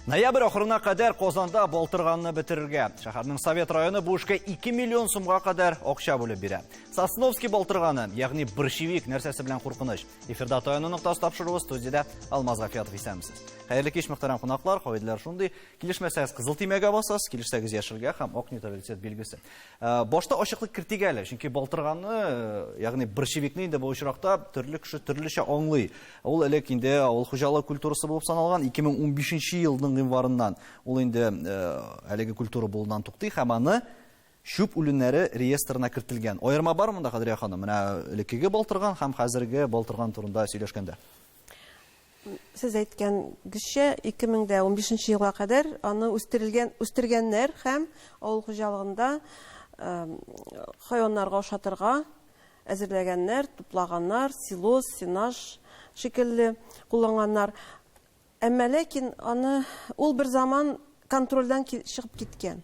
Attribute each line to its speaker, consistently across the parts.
Speaker 1: Ноябрь ахырына кадәр Казанда балтырганны бетерергә. Шәһәрнең Совет районы бу эшкә 2 миллион сумга кадәр акча бүлеп бирә. Сосновский балтырганы, ягъни борщевик нәрсәсе белән куркыныч? Эфирда Таяну ноктасы тапшыруы, студиядә Алмаз Гафиятов исәнмесез. Хәерле кич, мөхтәрәм кунаклар. Кагыйдәләр шундый: килешмәсәгез кызыл төймәгә басасыз, килешсәгез яшелгә һәм ак нейтралитет билгесе. Башта ачыклык кертик әле, чөнки балтырганны, ягъни борщевикны инде бу очракта төрле кеше төрлечә аңлый. Ул элек инде авыл хуҗалыгы культурасы булып саналган 2015 елның гыйнварыннан ул инде әлеге культура булудан туктый һәм аны чүп үләннәре реестрына кертелгән. Аерма бар монда, Кадрия ханым, менә элеккеге балтырган һәм хәзерге балтырган турында сөйләшкәндә.
Speaker 2: Сез әйткәнгечә, 2015 елга кадәр аны үстерелгән, үстергәннәр һәм авыл хуҗалыгында хайваннарга ашатырга әзерләгәннәр, туплаганнар, силос, сенаж шикелле кулланганнар. Әмма ләкин аны ул бер заман контрольдән чыгып киткән.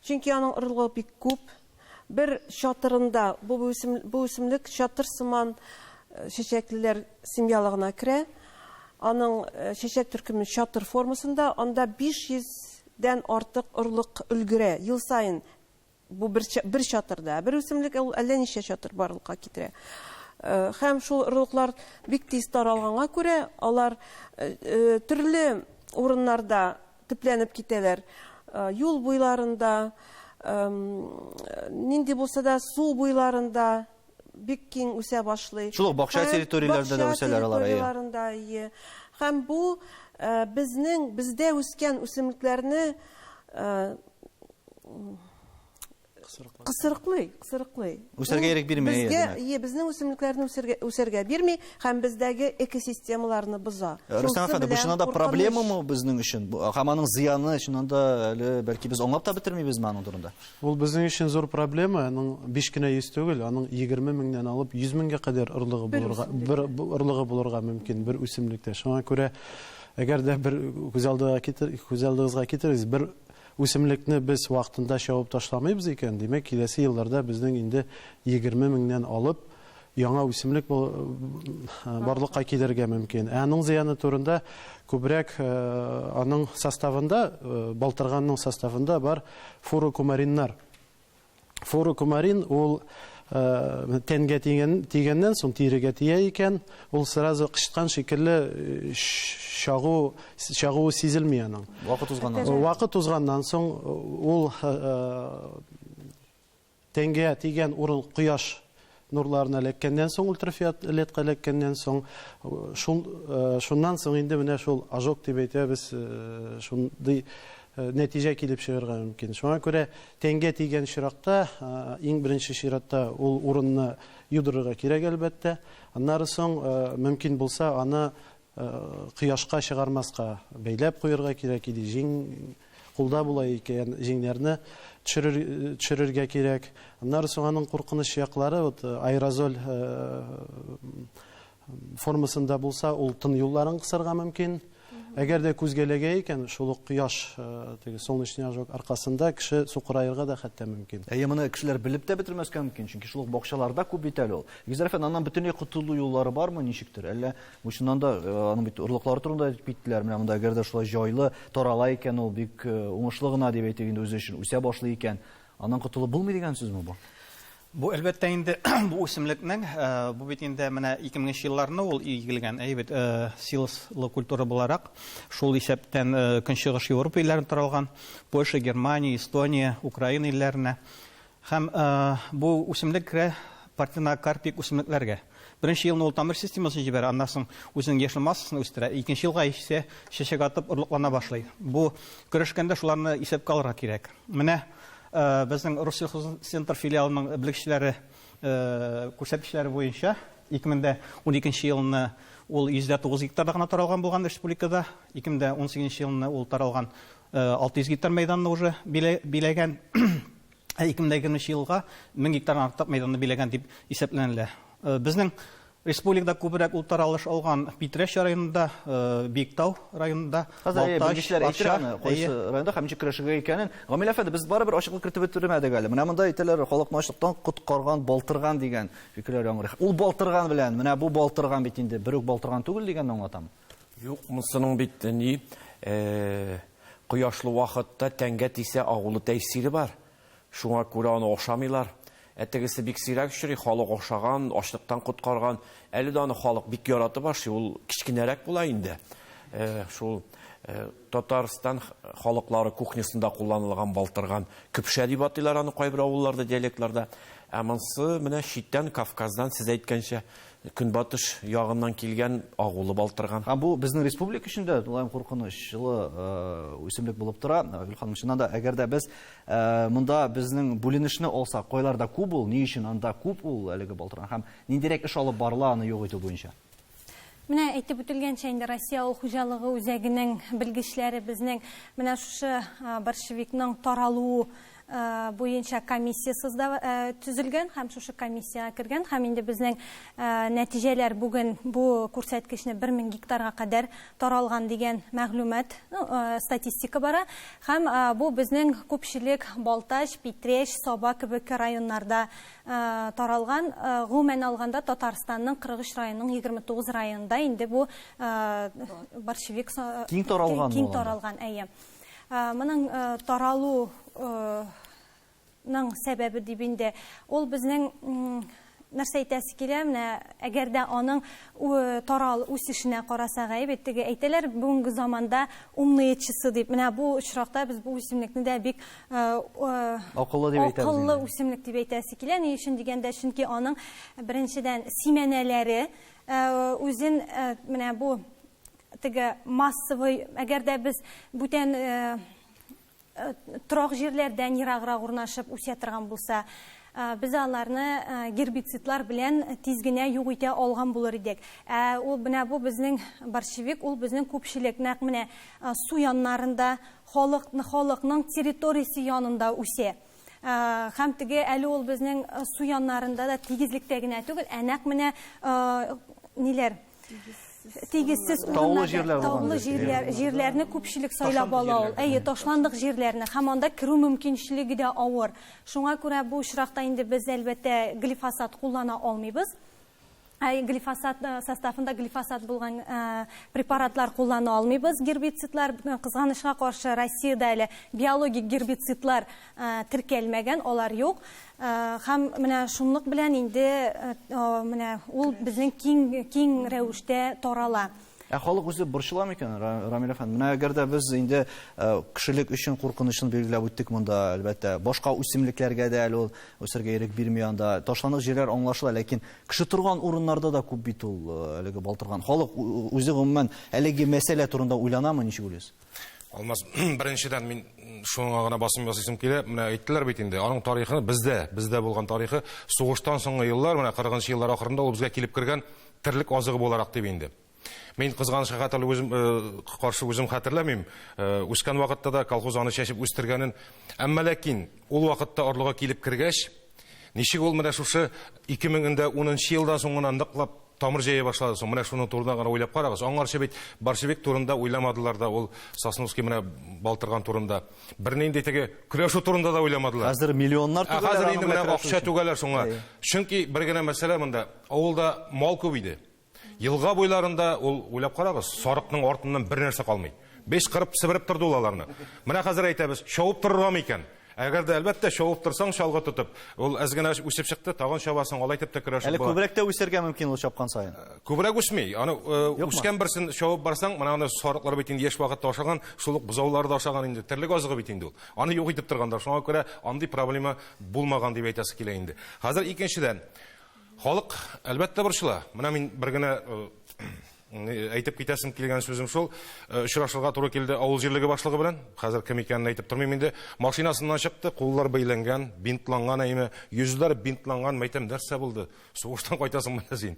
Speaker 2: Чөнки аның орлыгы бик күп. Бер чатырында бу бу үсемлек чатыр сыман чәчәклеләр семьялыгына керә. Аның чәчәк төркеме чатыр формасында, анда 500 дән артык орлык өлгерә ел саен. Бу бер, бер чатырда. Бер үсемлек ул әллә ничә чатыр барлыкка китерә. Һәм шул орлыклар бик тиз таралганга күрә, алар төрле урыннарда төпләнеп китәләр. Юл буйларында, нинди булса да су буйларында бик киң үсә башлый.
Speaker 1: Шул ук бакча территорияләрендә дә үсәләр алар,
Speaker 2: әйе. Территорияләрендә, әйе. Һәм бу безнең, бездә үскән үсемлекләрне кысрыклый, кысрыклый.
Speaker 1: Үсәргә ирек бирми,
Speaker 2: Безгә, ие, безнең үсемлекләрне үсәргә, үсәргә бирми һәм бездәге экосистемаларны боза.
Speaker 1: Рөстәм әфәнде, бу чыннан да проблемамы безнең өчен? Һәм аның зыяны чыннан да әле бәлки без аңлап та бетермибезме аның турында?
Speaker 3: Ул безнең өчен зур проблема, аның 5 кенә 100 түгел, аның 20 меңнән алып 100 меңгә кадәр орлыгы булырга, бер орлыгы булырга мөмкин бер үсемлектә. Шуңа күрә, әгәр дә бер күз алдыга китер, күз алдыгызга китерегез, бер Үсемлекне без вакытында чабып ташламыйбыз икән, димәк, киләсе елларда безнең инде 20 меңнән алып яңа үсемлек барлыкка килергә мөмкин. Ә аның зыяны турында күбрәк аның составында, балтырганның составында бар фурокумариннар. Фурокумарин ул тәнгә тигән, тигәннән соң тирегә тия икән, ул сразу кычыткан шикелле чагу, чагуы сизелми аның.
Speaker 1: Вакыт узганнан соң.
Speaker 3: Вакыт узганнан соң ул тәнгә тигән урын кояш нурларына эләккәннән соң, ультрафиолетка эләккәннән соң, шул, шуннан соң инде менә шул ожог дип әйтәбез, шундый нәтиҗә килеп чыгарга мөмкин. Шуңа күрә тәнгә тигән очракта, иң беренче чиратта ул урынны юдырырга кирәк, әлбәттә. Аннары соң, мөмкин булса, аны кояшка чыгармаска, бәйләп куярга кирәк или җиң кулда була икән, җиңнәрне төшерер, төшерергә кирәк. Аннары соң аның куркыныч яклары, вот аэрозоль формасында булса, ул тын юлларын кысарга мөмкин. Әгәр дә күзгә эләгә икән, шул ук кояш, теге солнечный ожог аркасында кеше сукыраерга да хәтта мөмкин.
Speaker 1: Әйе, моны кешеләр белеп тә бетермәскә мөмкин, чөнки шул ук бакчаларда күп бит әле ул. Гүзәл әфәнде, аннан бөтенләй котылу юллары бармы ничектер? Әллә бу чыннан да аның бит орлыклары турында әйтеп киттеләр. Менә монда әгәр дә шулай җайлы тарала икән ул, бик уңышлы гына дип әйтик инде үзе өчен үсә башлый икән, аннан котылып булмый дигән сүзме бу?
Speaker 4: Бу, әлбәттә инде, бу үсемлекнең, бу бит инде менә 2000 елларны ул игелгән, әйе бит, силослы культура буларак, шул исәптән Көнчыгыш Европа илләренә таралган, Польша, Германия, Эстония, Украина илләренә. Һәм бу үсемлек керә партенокарпик үсемлекләргә. Беренче елны ул тамыр системасын җибәрә, аннан соң үзенең яшел массасын үстерә, икенче елга исә чәчәк атып орлыклана башлый. Бу көрәшкәндә шуларны исәпкә алырга кирәк. Менә Безнең Россельхозцентр филиалының белгечләре күрсәткечләре буенча 2012 елны ул 109 гектарда гына таралган булган республикада, 2018 елны ул таралган 600 гектар мәйданны уже биләгән. Ә 2020 елга 1000 гектардан артык мәйданны биләгән дип исәпләнелә. Безнең Республикада күбрәк ул таралыш алган Питрәч районында, Биектау районында,
Speaker 1: Хәзер белгечләр әйтер аны, кайсы районда һәм ничек көрәшергә икәнен. Гамил әфәнде, без барыбер ачыклык кертеп бетермәдек әле. Менә монда әйтәләр, халыкны ачлыктан коткарган балтырган дигән фикерләр яңгырый. Ул балтырган белән, менә бу балтырган бит инде бер үк балтырган түгел дигәнне аңлатам.
Speaker 5: Юк, монысының бит ни, Кояшлы вакытта тәнгә тисә агулы тәэсире бар. Шуңа күрә аны ашамыйлар. Ә тегесе бик сирәк очрый, халык ашаган, ачлыктан коткарган. Әле дә аны халык бик яратып ашый, ул кечкенәрәк була инде. Шул Татарстан халыклары кухнясында кулланылган балтырган көпшә дип атыйлар аны кайбер авылларда, диалектларда. Ә монсы менә читтән, Кавказдан, сез әйткәнчә, көнбатыш ягыннан килгән агулы балтырган.
Speaker 1: Һәм бу безнең республика өчен дә тулаем куркынычлы үсемлек булып тора. Гөл ханым, чыннан да, әгәр дә без монда безнең бүленешне алсак, кайларда күп ул, ни өчен анда күп ул әлеге балтырган һәм ниндирәк эш алып барыла аны юк итү буенча?
Speaker 6: Менә әйтеп үтелгәнчә, инде Россия авыл хуҗалыгы үзәгенең белгечләре безнең менә шушы борщевикның таралуы буенча комиссия төзелгән һәм шушы комиссиягә кергән һәм инде безнең нәтиҗәләр бүген бу күрсәткечне 1000 гектарга кадәр таралган дигән мәгълүмат, статистика бара. Һәм бу безнең күпчелек Балтач, Питрәч, Саба кебек районнарда таралган. Гомумән алганда Татарстанның 43 районының 29 районында инде бу борщевик
Speaker 1: киң таралган.
Speaker 6: Киң таралган, әйе. Моның таралуның сәбәбе дип инде ул безнең нәрсә әйтәсе килә, менә әгәр дә аның тарал үсешенә карасак, әйе бит, теге әйтәләр бүгенге заманда умные часы дип. Менә бу очракта без бу үсемлекне дә бик
Speaker 1: акыллы дип әйтәбез.
Speaker 6: Акыллы үсемлек дип әйтәсе килә. Ни өчен дигәндә, чөнки аның беренчедән симәнәләре үзен менә бу теге массовый, әгәр дә без бүтән торак җирләрдән ераграк урнашып үсә торган булса, без аларны гербицидлар белән тиз генә юк итә алган булыр идек. Ә ул менә бу безнең борщевик, ул безнең күпчелек нәкъ менә су яннарында, халыкның территориясе янында үсә. Һәм теге әле ул безнең су яннарында да тигезлектә генә түгел, ә нәкъ менә ниләр? Тигезсез урыннарда, таулы җирләрне күпчелек сайлап ала ул. Әйе, ташландык җирләрне һәм анда керү мөмкинчелеге дә авыр. Шуңа күрә бу очракта инде без әлбәттә глифосат куллана алмыйбыз. Глифосат составында глифосат булган препаратлар куллана алмыйбыз. Гербицидлар, кызганычка каршы, Россиядә әле биологик гербицидлар теркәлмәгән, алар юк. Һәм менә шунлык белән инде менә ул безнең киң рәвештә тарала.
Speaker 1: Ә халык үзе борчыла микән, Рамил әфәнде? Менә әгәр дә без инде кешелек өчен куркынычын билгеләп үттек монда, әлбәттә, башка үсемлекләргә дә әле ул үсәргә ирек бирми анда. Ташландык җирләр аңлашыла, ләкин кеше торган урыннарда да күп бит ул әлеге балтырган. Халык үзе гомумән әлеге мәсьәлә турында уйланамы, ничек уйлыйсыз?
Speaker 7: Алмаз, беренчедән мин шуңа гына басым ясыйсым килә. Менә әйттеләр бит инде, аның тарихы бездә булган тарихы сугыштан соңгы еллар, менә 40 еллар ахырында ул безгә килеп кергән терлек азыгы буларак дип инде. Мин кызганычка хәтерле үзем каршы үзем хәтерләмим. Үскән вакытта да колхоз аны чәчеп үстергәнен. Әмма ләкин ул вакытта орлыгы килеп кергәч, ничек ул менә шушы 2010 елдан соң гына ныклап тамыр җәя башлады соң, менә шуның турында гына уйлап карагыз. Аңарчы бит борщевик турында уйламадылар да, ул Сосновский менә балтырган турында. Бернинди теге көрәшү турында да уйламадылар.
Speaker 1: Хәзер миллионнар түгәләр.
Speaker 7: Хәзер инде менә акча түгәләр шуңа. Чөнки бер генә мәсьәлә монда, авылда мал күп иде. Елга буйларында ул уйлап карагыз, сарыкның артыннан бер нәрсә калмый. 5 кырып сибереп торды ул аларны. Менә хәзер әйтәбез, чабып торырга микән? Әгәр дә әлбәттә чабып торсаң, чалгы тотып, ул әз генә үсеп чыкты, тагын чабасың, алай итеп тә көрәшеп
Speaker 1: була. Әле күбрәк тә үсәргә мөмкин ул чапкан саен.
Speaker 7: Күбрәк үсми. Аны үскән берсен чабып барсаң, менә аны сарыклар бит инде яшь вакытта ашаган, шул ук бозаулар да ашаган инде, терлек азыгы бит инде ул. Аны юк итеп торгандар. Шуңа күрә андый проблема булмаган дип әйтәсе килә инде. Хәзер икенчедән, халык әлбәттә борчыла. Менә мин бер генә әйтеп китәсем килгән сүзем шул, очрашырга туры килде авыл җирлеге башлыгы белән. Хәзер кем икәнен әйтеп тормыйм инде. Машинасыннан чыкты, куллар бәйләнгән, бинтланган әйме, йөзләр бинтланган, мәйтәм, нәрсә булды? Сугыштан кайтасың менә син.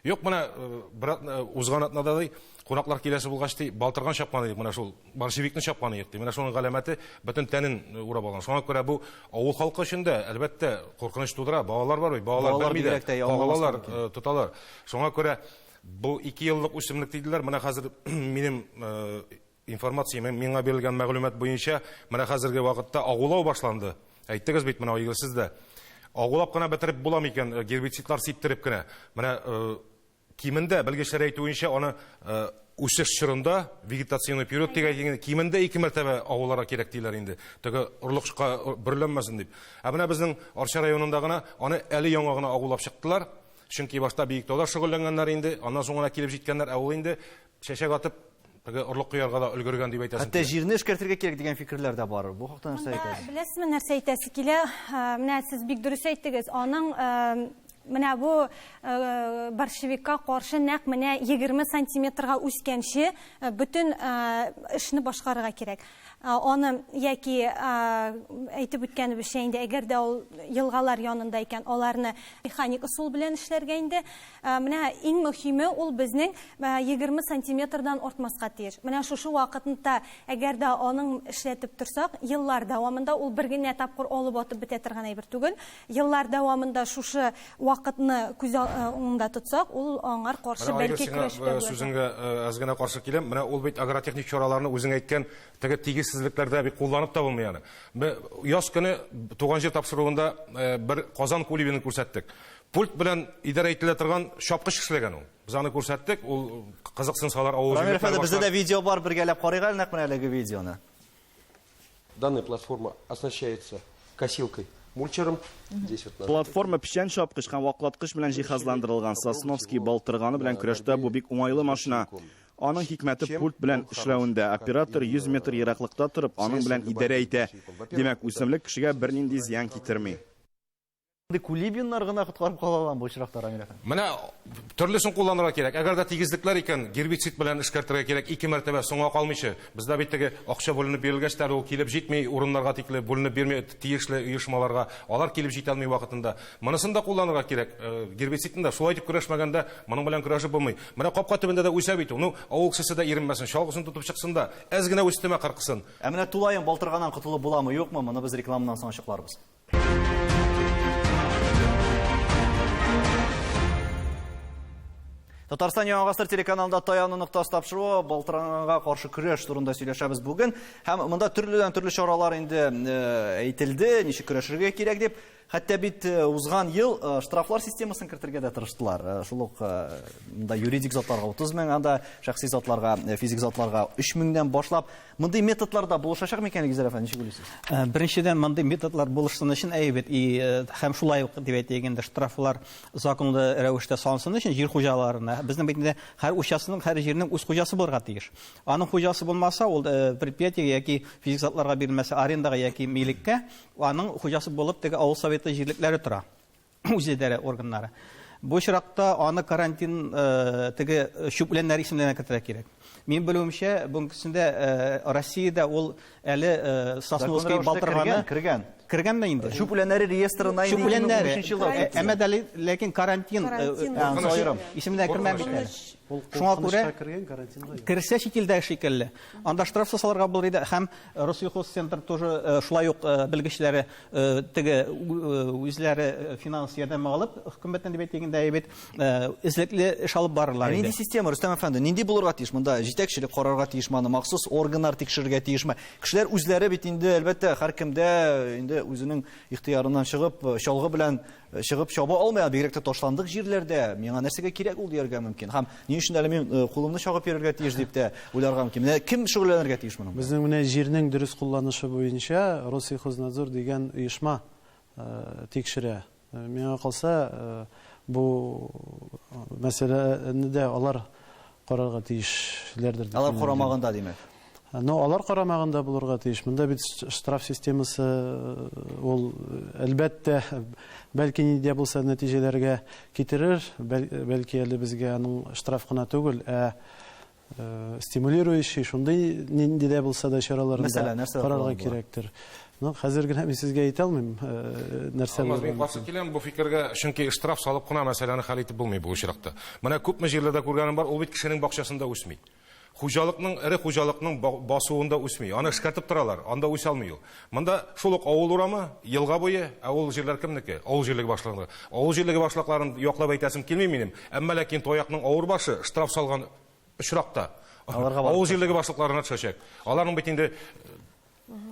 Speaker 7: Юк, менә бер узган атнада ди, кунаклар киләсе булгач ди, балтырган чапкан идек, менә шул борщевикны чапкан идек ди. Менә шуның галәмәте бөтен тәнен урап алган. Шуңа күрә бу авыл халкы өчен дә әлбәттә куркыныч тудыра. Балалар бар бит, балалар белми дә, кагылалар, тоталар. Шуңа күрә бу 2 еллык үсемлек диделәр. Менә хәзер минем информация, миңа бирелгән мәгълүмат буенча, менә хәзерге вакытта агулау башланды. Әйттегез бит менә Айгөл сез дә. Агулап кына бетереп була микән, гербицидлар сиптереп кенә. Менә кимендә белгечләр әйтүенчә, аны үсеш чорында, вегетационный период дигән кимендә 2 мәртәбә агуларга кирәк диләр инде. Теге орлыкка бөрләнмәсен дип. Ә менә безнең Арча районында гына аны әле яңа гына агулап чыктылар. Чөнки башта Биектауда шөгыльләнгәннәр инде, аннан соң гына килеп җиткәннәр, ә ул инде чәчәк атып теге орлык куярга да өлгергән дип әйтәсем.
Speaker 1: Хәтта җирне эшкәртергә кирәк дигән фикерләр дә бар. Бу хакта нәрсә әйтәсез?
Speaker 6: Беләсезме, нәрсә әйтәсе килә? Менә сез бик дөрес әйттегез. Аның менә бу борщевикка каршы нәкъ менә 20 сантиметрга үскәнче бөтен эшне башкарырга кирәк. Аны яки әйтеп үткәнебезчә инде, әгәр дә ул елгалар янында икән, аларны механик ысул белән эшләргә инде. Менә иң мөһиме ул безнең 20 сантиметрдан артмаска тиеш. Менә шушы вакытта, әгәр дә аның эшләтеп торсак, еллар дәвамында ул бер генә тапкыр алып атып бетә торган әйбер түгел. Еллар дәвамында шушы вакытны күз уңында тотсак, ул аңар каршы бәлки көрәштә булыр.
Speaker 7: Сүзеңгә әз генә каршы киләм. Менә ул бит агротехник чараларны үзең әйткән теге тигезсезлекләрдә бик кулланып та булмый аны. Яз көне туган җир тапшыруында бер Казан кулибинын күрсәттек. Пульт белән идарә ителә торган чапкыч эшләгән ул. Без аны күрсәттек, ул кызыксынсалар авыл
Speaker 1: җирлекләре. Рамил әфәнде, бездә дә видео бар, бергәләп карыйк әле нәкъ менә әлеге видеоны.
Speaker 8: Данная платформа оснащается косилкой, мульчером. Здесь вот
Speaker 9: Платформа печән чапкыч һәм ваклаткыч белән җиһазландырылган. Сосновский балтырганы белән көрәштә бу бик уңайлы машина. Аның хикмәте пульт белән эшләвендә. Оператор 100 метр ераклыкта торып, аның белән идарә итә. Димәк, үсемлек кешегә бернинди зыян китерми.
Speaker 1: Кулибиннар гына коткарып кала алган бу очракта, Рамил әфәнде.
Speaker 7: Менә төрлесен кулланырга кирәк. Әгәр дә тигезлекләр икән, гербицид белән эшкәртергә кирәк, 2 мәртәбә соңга калмыйча. Бездә бит теге акча бүленеп бирелгәч тә ул килеп җитми, урыннарга тикле бүленеп бирми тиешле оешмаларга. Алар килеп җитә алмый вакытында. Монысын да кулланырга кирәк. Гербицидны да шулай итеп көрәшмәгәндә, моның белән көрәшеп булмый. Менә капка төбендә дә үсә бит ул. Ну, авыл кешесе дә иренмәсен, чалгысын тотып чыксын да, әз генә үстемә кыркысын.
Speaker 1: Ә менә тулаем балтырганнан котылып буламы, юкмы? Моны без рекламадан соң ачыкларбыз. Татарстан Яңа Гасыр телеканалында Таяну ноктасы тапшыруы балтыранга каршы көрәш турында сөйләшәбез бүген. Һәм монда төрледән төрле чаралар инде әйтелде, ничек көрәшергә кирәк дип. Хәтта бит узган ел штрафлар системасын кертергә дә тырыштылар. Шул ук монда юридик затларга 30 мең, анда шәхси затларга, физик затларга 3 меңнән башлап. Мондый методлар да булышачак микән, Илгизәр әфәнде, ничек уйлыйсыз?
Speaker 4: Беренчедән, мондый методлар булышсын өчен әйбәт, һәм шулай ук дип әйтик инде, штрафлар законлы рәвештә салынсын өчен җир хуҗаларына. Безнең бит инде һәр участокның, һәр җирнең үз хуҗасы булырга тиеш. Аның хуҗасы булмаса, ул предприятиегә яки физик затларга бирелмәсә, арендага яки милеккә, аның хуҗасы булып теге авыл советы җирлекләре тора, үзидарә органнары. Бу очракта аны карантин теге чүп үләннәр исемлегенә кертергә кирәк. Мин белүемчә, бүгенгесендә Россиядә ул әле Сосновский балтырганы
Speaker 1: кергән.
Speaker 4: Кергәнме инде?
Speaker 1: Чүп үләннәре реестрына
Speaker 4: инде. Чүп үләннәре. Әмма дә ләкин карантин исеменә кермәгән бит әле. Шуңа күрә керсә чит илдә шикелле. Анда штраф салырга булыр иде һәм Россельхозцентр тоже шулай ук белгечләре теге үзләре финанс ярдәме алып, хөкүмәттән дип әйтик инде, әйбәт эзлекле эш алып барырлар
Speaker 1: иде. Нинди система, Рөстәм әфәнде, нинди булырга тиеш? Монда җитәкчелек карарга тиешме, аны махсус органнар тикшерергә тиешме? Кешеләр үзләре бит инде, әлбәттә, һәркемдә инде үзенең ихтыярыннан чыгып, чалгы белән чыгып чаба алмый, бигрәк тә ташландык җирләрдә миңа нәрсәгә кирәк ул дияргә мөмкин. Һәм ни өчен әле мин кулымны чагып йөрергә тиеш дип тә уйларга мөмкин. Менә кем шөгыльләнергә тиеш моның?
Speaker 3: Безнең менә җирнең дөрес кулланышы буенча Россельхознадзор дигән оешма тикшерә. Миңа калса, бу мәсьәләне дә алар карарга тиешләрдер.
Speaker 1: Алар карамаганда, димәк.
Speaker 3: Но алар карамаганда булырга тиеш. Монда бит штраф системасы ул әлбәттә бәлки ни дә булса нәтиҗәләргә китерер, бәлки әле безгә аның штраф кына түгел, ә стимулирующий шундый нинди дә булса да чараларын карарга кирәктер. Ну, хәзер генә мин сезгә әйтә алмыйм, нәрсә
Speaker 7: булыр. Мин каршы киләм бу фикергә, чөнки штраф салып кына мәсьәләне хәл итеп булмый бу очракта. Менә күпме җирләрдә күргәнем бар, ул бит кешенең бакчасында үсми. Хуҗалыкның, эре хуҗалыкның басуында үсми. Аны эшкәртеп торалар, анда үсә алмый ул. Монда шул ук авыл урамы, елга буе, ә ул җирләр кемнеке? Авыл җирлеге башлыгы. Авыл җирлеге башлыкларын яклап әйтәсем килми минем. Әмма ләкин таякның авыр башы штраф салган очракта авыл җирлеге башлыкларына төшәчәк. Аларның бит инде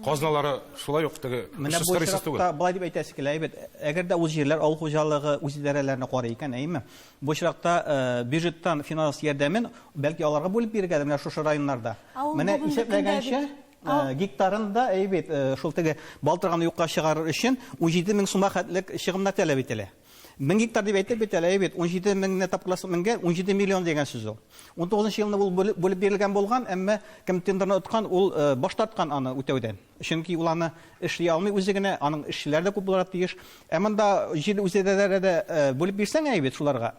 Speaker 7: Казналары шулай ук теге
Speaker 4: Менә бу очракта болай дип әйтәсе килә, әйбәт. Әгәр дә ул җирләр авыл хуҗалыгы үзидарәләренә карый икән, әйеме? Бу очракта э, бюджеттан финанс ярдәмен бәлки аларга бүлеп бирергә менә шушы районнарда. Менә исәпләгәнчә, э, гектарында әйбәт, э, шул теге балтырганы юкка чыгарыр өчен 17 мең сумга хәтлек чыгымнар таләп ителә. 1000 гектар дип әйтеп бит әле, әйбәт, 17 меңне тапкырласаң меңгә, 17 миллион дигән сүз ул. 19 елны ул бүлеп бирелгән булган, әмма кем тендерны откан, ул э, баш тарткан аны үтәүдән. Чөнки ул аны эшли алмый үзе генә, аның эшчеләре дә күп булырга тиеш. Ә монда җир үзидарәләре дә э, бүлеп бирсәң әйбәт шуларга.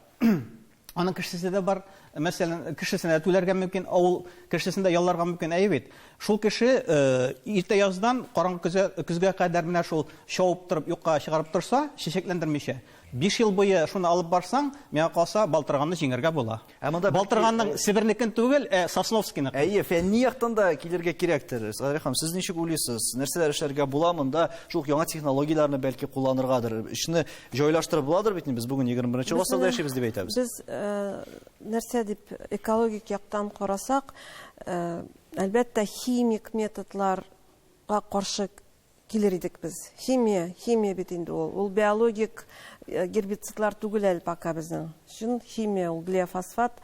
Speaker 4: Аның кешесе дә бар, мәсәлән, кешесенә дә түләргә мөмкин, авыл кешесен дә ялларга мөмкин, әйе бит. Шул кеше э, иртә яздан караңгы көзгә, көзгә кадәр менә шул чабып торып юкка чыгарып торса, чәчәкләндермичә, 5 ел буе шуны алып барсаң, миңа калса, балтырганны җиңәргә була.
Speaker 1: Ә монда бәлки,
Speaker 4: Балтырганның Себернекен түгел, ә Сосновскийныкын.
Speaker 1: Әйе, фәнни яктан да килергә кирәктер. Садри ханым, сез ничек уйлыйсыз? Нәрсәләр эшләргә була монда? Шул ук яңа технологияләрне бәлки кулланыргадыр. Эшне Җайлаштырып буладыр бит инде, без бүген 21 гасырда яшибез дип әйтәбез.
Speaker 2: Без э, нәрсә дип экологик яктан карасак, э, әлбәттә, химик методларга каршы килер идек без. Химия, химия бит инде ул. Ул биологик э, гербицидлар түгел әле пока безнең. Чын химия ул глиофосфат.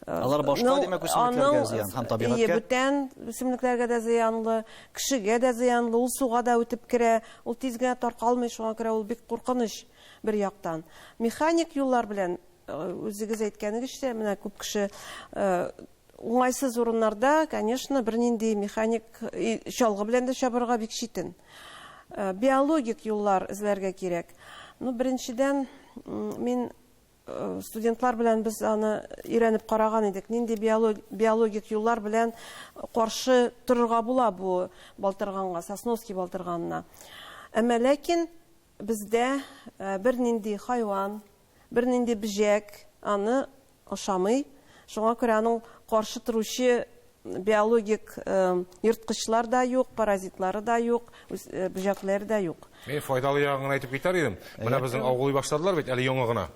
Speaker 1: Алар башка, димәк, үсемлекләргә зыян һәм табигатькә.
Speaker 2: Бүтән үсемлекләргә дә зыянлы, кешегә дә зыянлы, ул суга да үтеп керә. Ул тиз генә таркалмый, шуңа күрә ул бик куркыныч бер яктан. Механик юллар белән, үзегез әйткәнегезчә, менә күп кеше уңайсыз урыннарда, конечно, бернинди механик чалгы белән дә чабырга бик читен. Биологик юллар эзләргә кирәк. Ну, беренчедән, мин Студентлар белән без аны өйрәнеп караган идек, нинди биологик юллар белән каршы торырга була бу балтырганга, Сосновский балтырганына. Әмма ләкин бездә бернинди хайван, бернинди бөҗәк аны ошамый. Шуңа күрә аның каршы торучы биологик ерткычлар да юк, паразитлары да юк, бөҗәкләре дә юк.
Speaker 7: Мин файдалы ягын гына әйтеп китәр идем. Менә безнең агулый башладылар бит әле яңа гына.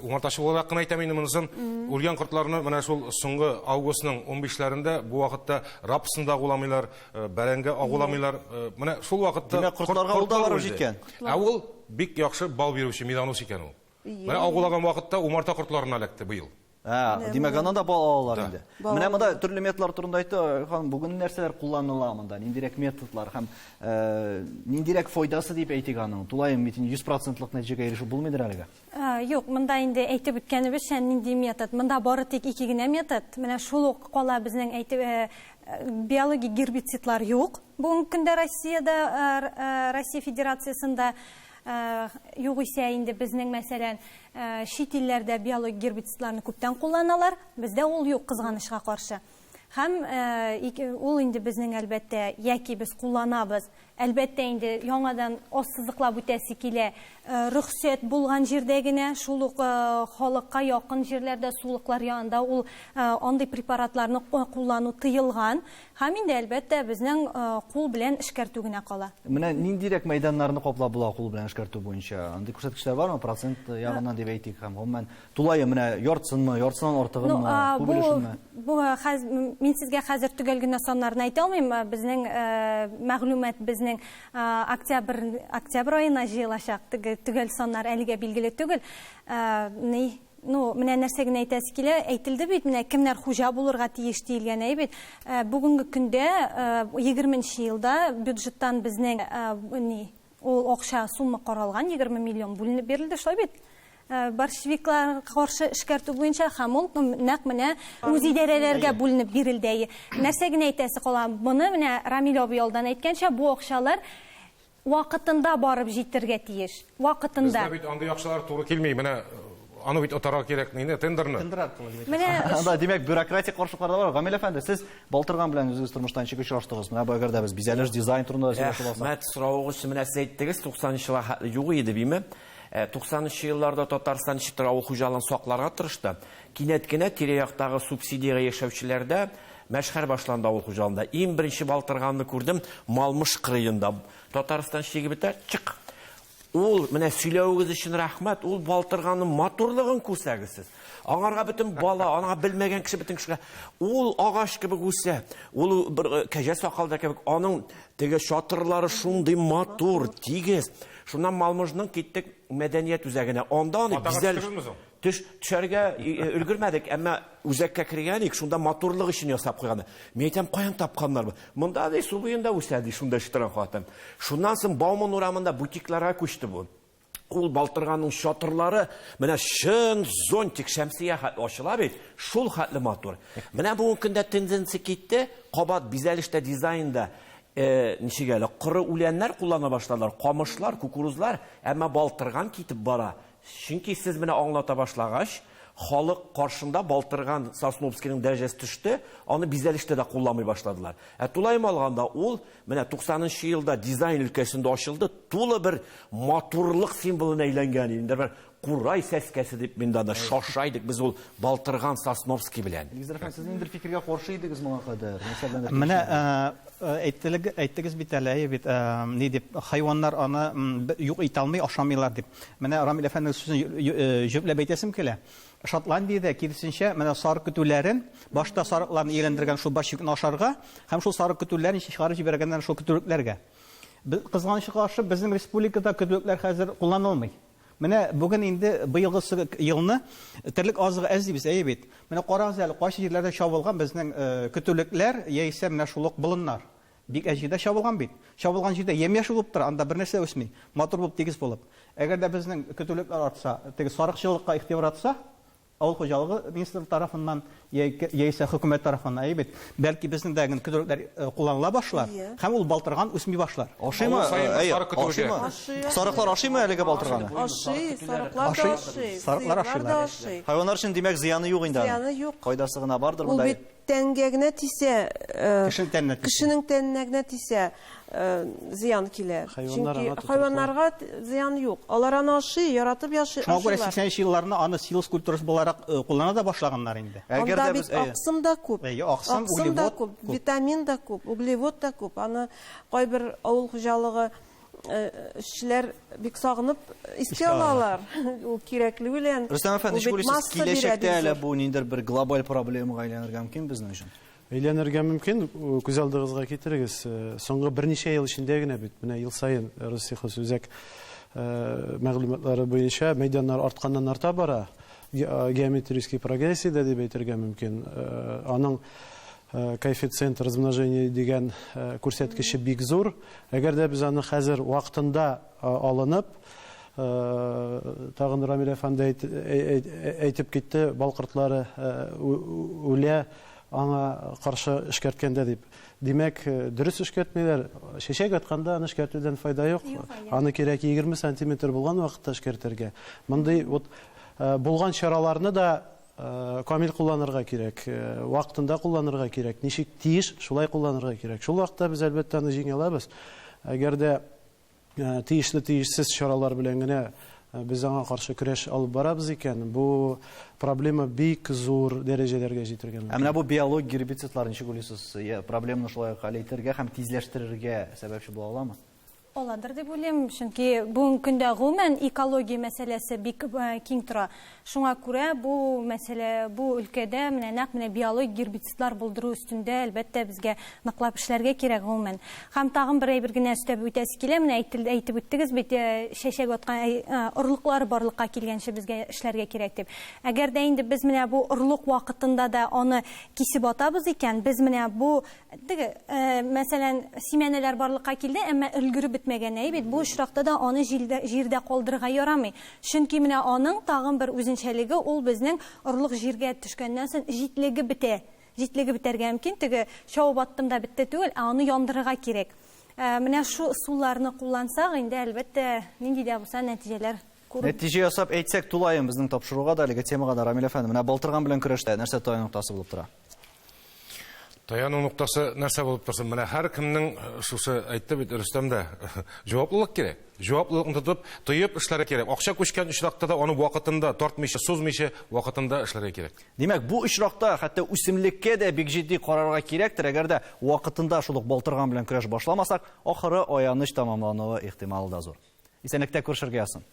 Speaker 7: Умартачы буларак кына әйтәм инде монысын. Үлгән кортларны менә шул соңгы августның 15-ләрендә бу вакытта рапсны да агуламыйлар, бәрәңге агуламыйлар. Менә шул вакытта
Speaker 1: Димәк, кортларга ул да барып җиткән.
Speaker 7: Ә ул бик яхшы бал бирүче медонос икән ул. Менә агулаган вакытта умарта кортларына эләкте быел.
Speaker 1: Ә, димәк, аннан да бал алалар инде. Менә монда төрле методлар турында әйтте, ханым, бүген нәрсәләр кулланыла монда? Ниндирәк методлар һәм э, ниндирәк файдасы дип әйтик аның? Тулаем бит 100 процентлык нәтиҗәгә ирешеп булмыйдыр әлегә.
Speaker 6: Э, юк, монда инде әйтеп үткәнебезчә, нинди метод? Монда бары тик ике генә метод. Менә шул ук кала безнең әйтеп э, биологик гербицидлар юк. Бүгенге көндә Россиядә, Россия Федерациясендә югыйсә инде безнең, мәсәлән, чит илләрдә биологик гербицидларны күптән кулланалар, бездә ул юк, кызганычка каршы. Һәм ул инде безнең, әлбәттә, яки без кулланабыз, әлбәттә инде яңадан ассызыклап үтәсе килә, рөхсәт булган җирдә генә, шул ук халыкка якын җирләрдә, сулыклар янында ул андый препаратларны куллану тыелган. Һәм инде, әлбәттә, безнең кул белән эшкәртү генә кала.
Speaker 1: Менә ниндирәк мәйданнарны каплап була кул белән эшкәртү буенча? Андый күрсәткечләр бармы? Процент ягыннан дип әйтик һәм гомумән тулаем менә яртысынмы, яртысыннан артыгынмы, күп өлешенме?
Speaker 6: Бу мин сезгә хәзер төгәл генә саннарны әйтә алмыйм. Безнең мәгълүмат безнең октябрь октябрь аена җыелачак. Теге төгәл саннар әлегә билгеле түгел. Ни Ну, менә нәрсә генә әйтәсе килә, әйтелде бит, менә кемнәр хуҗа булырга тиеш диелгән, әйе бит. Э, бүгенге көндә, 20 э, елда бюджеттан безнең э, ни, ул акча сумма каралган, 20 миллион бүленеп бирелде, шулай бит? Борщевиклар каршы эшкәртү буенча һәм ул нәкъ менә үз идарәләргә бүленеп бирелде. Нәрсә генә әйтәсе кала, моны менә Рамил абый алдан әйткәнчә, бу акчалар Вакытында барып җитергә тиеш. Вакытында.
Speaker 7: Бездә бит андый акчалар туры килми. Менә аны бит отарга кирәк, нинди тендерны.
Speaker 4: Тендер аркылы дип
Speaker 6: Менә
Speaker 1: Анда, димәк, бюрократик каршылыклар да бар. Гамил әфәнде, сез Балтырган белән үзегез тормышта ничек очраштыгыз? Менә бу әгәр дә без бизәлеш, дизайн турында да сөйләшеп алсак.
Speaker 5: Рәхмәт соравыгыз өчен. Менә сез әйттегез, 90 нчы еллар хәтле юк иде, димме? 90 нчы елларда Татарстан ничектер авыл хуҗалыгын сакларга тырышты. Кинәт кенә тирә-яктагы субсидиягә яшәүчеләрдә Мәшһәр башланды авыл хуҗалыгында. Иң беренче балтырганны күрдем Малмыж кырыенда. Татарстан чиге бетә, чык! Ул, менә сөйләвегез өчен рәхмәт, ул балтырганның матурлыгын күрсәгез сез. Аңарга бөтен бала, аңа белмәгән кеше бөтен кешегә. Ул агач кебек үсә. Ул бер э, кәҗә сакалда кебек. Аның теге чатырлары шундый матур, тигез. Шуннан Малмыжның киттек мәдәният үзәгенә. Анда аны бизәл Төш, төшәргә өлгермәдек, әмма үзәккә кергән идек, шунда матурлык өчен ясап куйган. Мин әйтәм, каян тапканнар бу? Монда ди, су буенда үсә ди, шунда эшли торган хатын. Шуннан соң Бауман урамында бутикларга күчте бу. Ул балтырганның чатырлары менә чын зонтик шәмсия хәтле ачыла бит, шул хәтле матур. Менә бүгенге көндә тенденция китте, кабат бизәлештә, дизайнда э, ничек әле, коры үләннәр куллана башладылар, камышлар, кукурузлар, әмма балтырган китеп бара. Чөнки сез менә аңлата башлагач, халык каршында балтырган Сосновскийның дәрәҗәсе төште, аны бизәлештә дә кулланмый башладылар. Ә тулаем алганда ул менә 90 нчы елда дизайн өлкәсендә ачылды, тулы бер матурлык символына әйләнгән инде бер курай сәскәсе дип мин дә шаша идек без ул балтырган Сосновский белән.
Speaker 10: Илгизәр әфәнде, сез ниндидер фикергә каршы идегез моңа кадәр? Нәрсә беләндер
Speaker 4: Менә әйттелег, әйттегез бит әле, әйе бит, ни дип, хайваннар аны юк итә алмый, ашамыйлар дип. Менә Рамил әфәнденең сүзен җөпләп әйтәсем килә. Шотландиядә, киресенчә, менә сарык көтүләрен, башта сарыкларны ияләндергән шул борщевикны ашарга һәм шул сарык көтүләрен чыгарып җибәргәннәр шул көтүлекләргә. Кызганычка каршы, безнең республикада көтүлекләр хәзер кулланылмый. Менә бүген инде быелгы елны терлек азыгы әз дибез, әйе бит. Менә карагыз әле, кайсы җирләрдә чабылган безнең көтүлекләр яисә менә шул ук болыннар. Бик әз җирдә чабылган бит. Чабылган җирдә ямь-яшел булып тора, анда бернәрсә дә үсми. Матур булып, тигез булып. Әгәр дә безнең көтүлекләр артса, теге сарыкчылыкка игътибар артса, авыл хуҗалыгы министрлыгы тарафыннан яисә хөкүмәт тарафыннан, әйе бит, бәлки безнең дә көтүлекләр кулланыла башлар һәм ул балтырган үсми башлар.
Speaker 1: Ашыймы? Әйе, ашыймы? Сарыклар ашыймы әлеге балтырганны?
Speaker 2: Ашый, сарыклар да ашый.
Speaker 4: Сарыклар ашыйлар.
Speaker 1: Хайваннар өчен, димәк, зыяны юк инде аның.
Speaker 2: Зыяны юк.
Speaker 1: Файдасы гына бардыр
Speaker 2: монда. Ул бит тәнгә генә тисә,
Speaker 4: кешенең тәненә тисә,
Speaker 2: кешенең тәненә генә тисә зыян килә. Чөнки хайваннарга зыян юк. Алар аны ашый, яратып яши,
Speaker 4: Шуңа күрә 80 елларны аны силос культурасы буларак куллана да башлаганнар инде.
Speaker 2: Анда бит аксым да күп.
Speaker 4: Әйе, аксым,
Speaker 2: углевод күп, витамин да күп, углевод та күп. Аны кайбер авыл хуҗалыгы эшчеләр бик сагынып искә алалар. Ул кирәкле белән.
Speaker 1: Рөстәм әфәнде, ничек уйлыйсыз, киләчәктә әле бу ниндидер бер глобаль проблемага әйләнергә мөмкин безнең өчен?
Speaker 3: Әйләнергә мөмкин, күз алдыгызга китерегез. Соңгы берничә ел эчендә генә бит, менә ел саен Россельхозүзәк мәгълүматлары буенча мәйданнар артканнан арта бара. Геометрический прогрессия дә дип әйтергә мөмкин. Аның коэффициент размножения дигән күрсәткече бик зур. Әгәр дә без аны хәзер вакытында алынып, тагын Рамил әфәнде әйтеп китте, бал кортлары үлә аңа каршы эшкәрткәндә дип. Димәк, дөрес эшкәртмиләр. Чәчәк атканда аны эшкәртүдән файда юк. Аны кирәк 20 сантиметр булган вакытта эшкәртергә. Мондый вот булган чараларны да Камил кулланырга кирәк, вакытында кулланырга кирәк, ничек тиеш, шулай кулланырга кирәк. Шул вакытта без, әлбәттә, аны җиңә алабыз. Әгәр дә тиешле-тиешсез чаралар белән генә без аңа каршы көрәш алып барабыз икән, бу проблема бик зур дәрәҗәләргә җитергә мөмкин.
Speaker 1: Ә менә бу биологик гербицидлар ничек уйлыйсыз, проблеманы шулай ук хәл итәргә һәм тизләштерергә сәбәпче була аламы?
Speaker 6: Аладыр дип уйлыйм, чөнки бүгенге көндә гомумән экология мәсьәләсе бик киң тора. Шуңа күрә бу мәсьәлә, бу өлкәдә менә нәкъ менә биологик гербицидлар булдыру өстендә, әлбәттә, безгә ныклап эшләргә кирәк гомумән. Һәм тагын бер әйбер генә өстәп үтәсе килә, менә әйтелде, әйтеп үттегез бит, чәчәк аткан орлыклар барлыкка килгәнче безгә эшләргә кирәк дип. Әгәр дә инде без менә бу орлык вакытында да аны кисеп атабыз икән, без менә бу Теге, мәсәлән, симәнәләр барлыкка килде, әмма өлгереп бетмәгән, әйе бит? Бу очракта да аны җилдә, җирдә калдырырга ярамый. Чөнки менә аның тагын бер үзенчәлеге, ул безнең орлык җиргә төшкәннән соң җитлеге бетә. Җитлеге бетәргә мөмкин, теге чабып аттым да бетте түгел, ә аны яндырырга кирәк. Менә шу ысулларны куллансак, инде, әлбәттә, нинди дә булса нәтиҗәләр күреп.
Speaker 1: Нәтиҗә ясап әйтсәк, тулаем безнең тапшыруга да, әлеге темага да, Рамил әфәнде, менә балтырган белән көрәштә нәрсә таяну ноктасы булып тора?
Speaker 7: Таяну ноктасы нәрсә булып торсын? Менә һәркемнең э, шушы әйтте бит Рөстәм дә, җаваплылык кирәк. Җаваплылыкны тотып, тоеп эшләргә кирәк. Акча күчкән очракта да аны вакытында тартмыйча, сузмыйча вакытында эшләргә кирәк.
Speaker 1: Димәк, бу очракта хәтта үсемлеккә дә бик җитди карарга кирәктер. Әгәр дә вакытында шул ук балтырган белән көрәш башламасак, ахыры аяныч тәмамлануы ихтималы да зур. Исәнлектә күрешергә язсын.